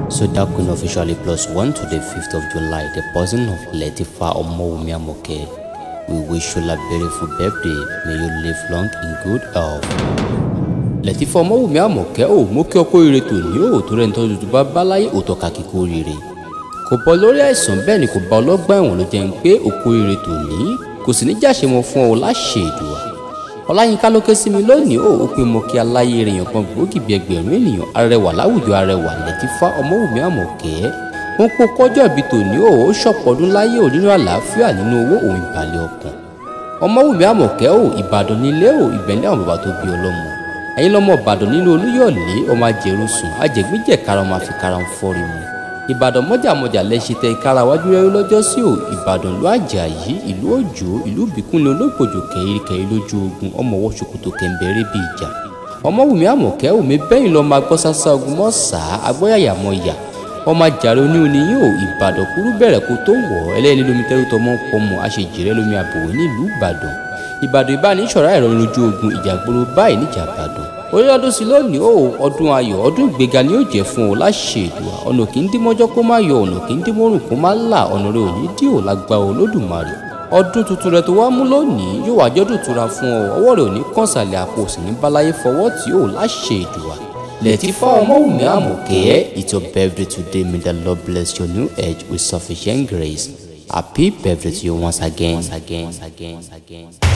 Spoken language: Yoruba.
So that Queen officially +1 to the 5th of July, the person of Lateefah Omowunmi Amoke. We wish you a beautiful birthday. May you live long in good health. Lateefah Omowunmi Amoke ò mú kí ọkọ ire tòní ò tó rẹ̀ ń tọ́jú tó bá bá láyé òtọ́ kàkí kó rire. Kò bọ́ lórí àìsàn bẹ́ẹ̀ ni kò bá ọlọ́gbà ẹ̀wọ̀n ló jẹ́ ń pé òkú ire tòní kò sì ní jáṣe mọ́ fún ọ láṣẹ Èdùà. Ọláyínká ló ké sí mi lónìí ó pé mo kí aláyé rèèyàn kan gbòógì bí ẹgbẹ̀rún ènìyàn arẹwà láwùjọ arẹwà Lateefah Omowunmi Amoke. Wọn kó kọjọ́ ìbí tòní ó ṣọ̀pọ̀ ọdún láyé ò nínú àlàáfíà nínú owó òun ìbàlẹ̀ ọkàn. Omowunmi Amoke ó Ìbàdàn nílé ó ìbẹ̀lẹ̀ àwọn bàbá tó bí ọlọ́mọ. Ẹ̀yin lọ́mọ Ìbàdàn nínú Olúyọ̀lé ọmọ ajẹrùsùn ajẹgbíjẹ̀kára ọmọ àfikàrà ń fọ́rí mu. Ìbàdàn mọ́jàmọ́jà lẹ́sẹ̀ tẹ ìkara wájú rẹ́rú lọ́jọ́ sí ò Ìbàdàn ló Àjàyí ìlú Òjó ìlú Ìbíkúnlé olóògbòjò kẹ̀yìnkẹ̀yìn lójú ogun ọmọ ọwọ́ ṣòkòtò kẹ̀ǹbẹ̀rẹ̀ bíi ìjà. Ọmọwùmí Àmọ̀kẹ́ òmí bẹ́yìn lọ́ọ́ máa gbọ́ sásá ogun mọ́ sàá agbọ́yàyà mọ́ yà ọmọ àjàre oníhun ò Ìbàdàn kúrú bẹ̀rẹ̀ kó tó wọ̀ ẹlẹ́ni lómi tẹ́rù tọmọ pọmọ àṣejìrẹ́ lómi àbòwé nílùú Ìbàdàn. Ìbàdàn ìbánisọ̀rọ̀ ẹ̀rọ lójú ogun ìjàgboro báyìí níjà Ìbàdàn. Orílẹ̀-ọdún sí lónìí ó ọdún ayọ̀ ọdún ìgbéga ni yóò jẹ́ fún ọ láṣẹ Èdùà. Ọ̀nà kì í dín mọ́jọ́ kó má yọ ọ̀nà kì í dín mọ́rùn kó má là ọ̀nà rẹ ò ní dí ò lágbára Olódùmarè. Ọdún tuntun rẹ tó wá mú lónìí yóò wá jọ́dún ìtura fún ọ ọwọ́ rẹ ò ní kànsàlẹ̀ àpò òsì ní báláyé fọwọ́ tí ò láṣẹ Èdùà. Lateefah Omowunmi Amoke, it's your birthday today. May the Lord bless your new age with sufficient grace. Happy birthday to you once again. Once again. Once again. Once again.